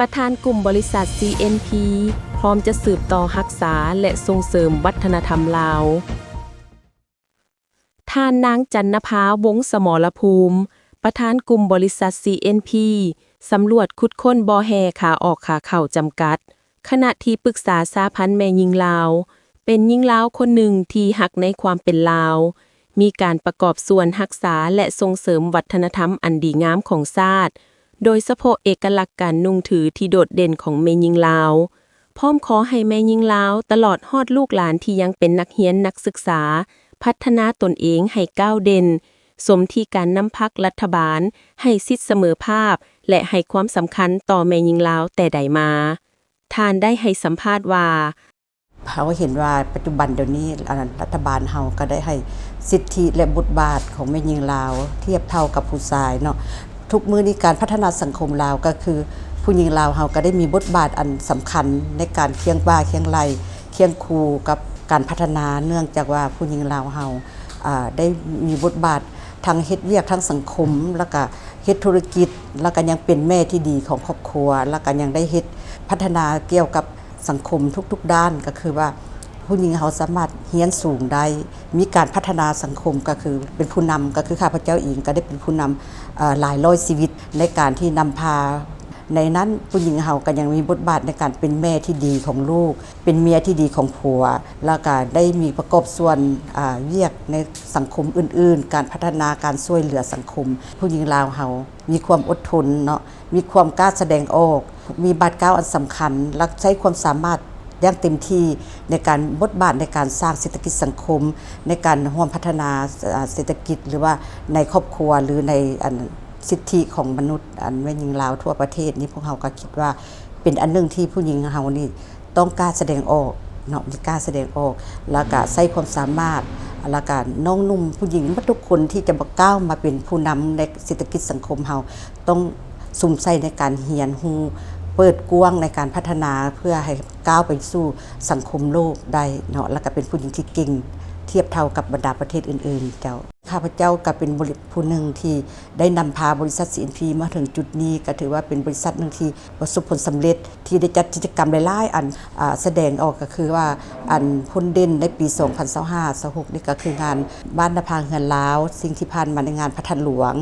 ປະທານກຸ່ມບໍລິສັດ ຊີເອັນພີ ພ້ອມຈະສືບຕໍ່ຮັກສາ ແລະ ສົ່ງເສີມວັດທະນະທຳລາວ. ທ່ານນາງ ຈັນນະພາ ວົງສະໝໍລະພູມ ປະທານກຸ່ມບໍລິສັດ ຊີເອັນພີ ສຳຫຼວດຂຸດຄົ້ນບໍ່ແຮ່ຂາອອກຂາເຂົ້າ ຈຳກັດ, ຄະນະທີ່ປຶກສາສະຫະພັນແມ່ຍິງລາວ, ເປັນຍິງລາວຄົນໜຶ່ງທີ່ຮັກໃນຄວາມເປັນລາວ, ມີການປະກອບສ່ວນຮັກສາ ແລະ ສົ່ງເສີມວັດທະນະທຳອັນດີງາມຂອງຊາດ, ໂດຍສະເພາະເອກະລັກການນຸ່ງຖືທີ່ໂດດເດັ່ນຂອງແມ່ຍິງລາວ, ພ້ອມຂໍໃຫ້ແມ່ຍິງລາວ ຕະຫຼອດຮອດລູກຫຼານທີ່ຍັງເປັນນັກຮຽນນັກສຶກສາ ພັດທະນາຕົນເອງໃຫ້ກ້າວເດັ່ນ, ສົມທີ່ການນຳພັກລັດຖະບານໃຫ້ສິດສະເໝີພາບ ແລະ ໃຫ້ຄວາມສຳຄັນຕໍ່ແມ່ຍິງລາວແຕ່ໃດມາ. ທ່ານໄດ້ໃຫ້ສຳພາດວ່າ ເຮົາເຫັນວ່າປັດຈຸບັນດຽວນີ້ ອັນ ລັດຖະບານເຮົາກໍໄດ້ໃຫ້ສິດທິ ແລະ ບົດບາດຂອງແມ່ຍິງລາວທຽບເທົ່າກັບຜູ້ຊາຍເນາະ. ທຸກມື້ນີ້ການພັດທະນາສັງຄົມລາວກໍຄືຜູ້ຍິງລາວເຮົາກໍໄດ້ມີບົດບາດອັນສຳຄັນໃນການຄຽງບ່າຄຽງໄຫຼ່ ຄຽງຄູ່ກັບການພັດທະນາ ເນື່ອງຈາກວ່າຜູ້ຍິງລາວເຮົາ ອາ ໄດ້ມີບົດບາດທັງເຮັດວຽກທາງສັງຄົມ ແລ້ວກະເຮັດທຸລະກິດ ແລ້ວກະຍັງເປັນແມ່ທີ່ດີຂອງຄອບຄົວ ແລ້ວກະຍັງໄດ້ເຮັດພັດທະນາກ່ຽວກັບ ສັງຄົມທຸກໆດ້ານ ກໍຄືວ່າຜູ້ຍິງເຮົາສາມາດຮຽນສູງໄດ້ ມີການພັດທະນາສັງຄົມ ກໍຄືເປັນຜູ້ນຳ ກໍຄືຂ້າພະເຈົ້າເອງກໍໄດ້ເປັນຜູ້ນຳ ເອີ ຫຼາຍຮ້ອຍຊີວິດ ໃນການທີ່ນຳພາ ໃນນັ້ນຜູ້ຍິງເຮົາກໍຍັງມີບົດບາດໃນການເປັນແມ່ທີ່ດີຂອງລູກ ເປັນເມຍທີ່ດີຂອງຜົວ ແລ້ວກໍໄດ້ມີປະກອບສ່ວນ ອາ ວຽກໃນສັງຄົມອື່ນໆ ການພັດທະນາ ການຊ່ວຍເຫຼືອສັງຄົມ ຜູ້ຍິງລາວເຮົາ ມີຄວາມອົດທົນເນາະ ມີຄວາມກ້າສະແດງອອກ ມີບາດກ້າວອັນສຳຄັນ ແລະ ໃຊ້ຄວາມສາມາດຢ່າງເຕັມທີ່ໃນການ ບົດບາດໃນການສ້າງເສດຖະກິດສັງຄົມ ໃນການຮ່ວມພັດທະນາ ເສດຖະກິດ ຫຼືວ່າໃນຄອບຄົວ ຫຼືໃນອັນສິດທິຂອງມະນຸດ ອັນແມ່ຍິງລາວທົ່ວປະເທດນີ້ ພວກເຮົາກໍຄິດວ່າເປັນອັນໜຶ່ງທີ່ຜູ້ຍິງເຮົານີ້ ຕ້ອງກ້າສະແດງອອກເນາະ ມີກ້າສະແດງອອກ ແລ້ວກະໃຊ້ຄວາມສາມາດ ແລ້ວກະນ້ອງໜຸ່ມຜູ້ຍິງໝົດທຸກຄົນທີ່ຈະມາກ້າວມາເປັນຜູ້ນຳໃນເສດຖະກິດສັງຄົມເຮົາ ຕ້ອງສຸມໃສ່ໃນການຮຽນຮູ້ ເປີດກວ້າງໃນການພັດທະນາ ເພື່ອໃຫ້ກ້າວໄປສູ່ສັງຄົມໂລກໄດ້ເນາະ ແລ້ວກະເປັນຜູ້ຍິງທີ່ເກັ່ງທຽບເທົ່າກັບບັນດາປະເທດອື່ນໆ ເຈົ້າ. ຂ້າພະເຈົ້າກໍເປັນບໍລິ ຜູ້ໜຶ່ງທີ່ໄດ້ນຳພາບໍລິສັດ ຊີເອັນພີ ມາເຖິງຈຸດນີ້ ກໍຖືວ່າເປັນບໍລິສັດໜຶ່ງທີ່ປະສົບຜົນສຳເລັດ ທີ່ໄດ້ຈັດກິດຈະກຳຫຼາຍໆອັນ ອາ ສະແດງອອກ ກໍຄືວ່າອັນພົ້ນເດັ່ນໃນປີສອງພັນຊາວຫ້າ ຊາວຫົກນີ້ ກໍຄືງານບ້ານນາພາເຮືອນລາວ ສິ່ງທີ່ຜ່ານມາໃນງານພະທາດຫຼວງ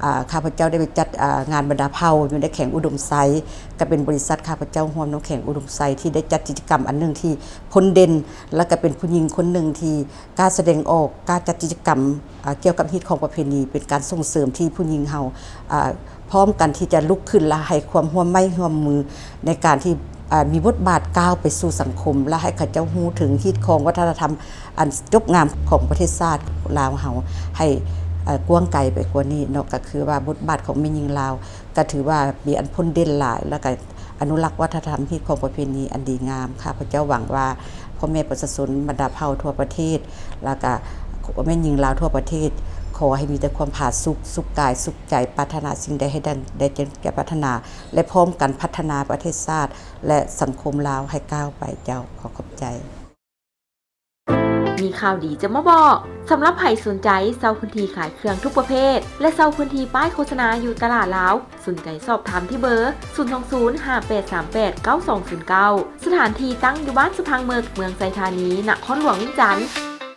ອາ ຂ້າພະເຈົ້າໄດ້ໄປຈັດ ອາ ງານບັນດາເຜົ່າຢູ່ໃນແຂວງອຸດົມໄຊ ກໍເປັນບໍລິສັດຂ້າພະເຈົ້າຮ່ວມນຳແຂວງອຸດົມໄຊ ທີ່ໄດ້ຈັດກິດຈະກຳອັນໜຶ່ງທີ່ພົ້ນເດັ່ນ ແລະກະເປັນຜູ້ຍິງຄົນໜຶ່ງທີ່ ການສະແດງອອກ ການຈັດກິດຈະກຳ ອາ ກ່ຽວກັບຮີດຄອງປະເພນີ ເປັນການສົ່ງເສີມທີ່ຜູ້ຍິງເຮົາ ອາ ພ້ອມກັນທີ່ຈະລຸກຂຶ້ນ ແລະ ໃຫ້ຄວາມຮ່ວມໄມ້ຮ່ວມມືໃນການທີ່ ອາ ມີບົດບາດກ້າວໄປສູ່ສັງຄົມ ແລະ ໃຫ້ເຂົາເຈົ້າຮູ້ເຖິງຮີດຄອງວັດທະນະທຳອັນຈົບງາມຂອງປະເທດຊາດລາວເຮົາ ໃຫ້ ເອີ ກວ້າງໄກໄປກວ່ານີ້ເນາະ ກໍຄືວ່າບົດບາດຂອງແມ່ຍິງລາວ ກໍຖືວ່າມີອັນພົ້ນເດັ່ນຫຼາຍ ແລ້ວກໍອະນຸລັກວັດທະນະທຳຮີດຄອງປະເພນີອັນດີງາມ. ຂ້າພະເຈົ້າຫວັງວ່າພໍ່ແມ່ປະຊາຊົນບັນດາເຜົ່າທົ່ວປະເທດ ແລ້ວກໍແມ່ຍິງລາວທົ່ວປະເທດ ຂໍໃຫ້ມີແຕ່ຄວາມຜາສຸກ ສຸກກາຍ ສຸກໃຈ ປາດຖະໜາສິ່ງໃດໃຫ້ໄດ້ ໄດ້ດັ່ງໃຈປາດຖະໜາ ແລະ ພ້ອມກັນພັດທະນາປະເທດຊາດ ແລະ ສັງຄົມລາວໃຫ້ກ້າວໄປ. ເຈົ້າ ຂໍຂອບໃຈ. ມີຂ່າວດີຈະມາບອກ. ສຳລັບໃຜສົນໃຈເຊົ່າພື້ນທີ່ຂາຍເຄື່ອງທຸກປະເພດ ແລະ ເຊົ່າພື້ນທີ່ປ້າຍໂຄສະນາຢູ່ຕະຫຼາດລາວ, ສົນໃຈສອບຖາມທີ່ເບີ ສູນສອງສູນ ຫ້າແປດສາມແປດ ເກົ້າສອງສູນເກົ້າ. ສະຖານທີ່ຕັ້ງຢູ່ບ້ານສະພັງເໝິກ, ເມືອງໄຊທານີ, ນະຄອນຫຼວງວຽງຈັນ.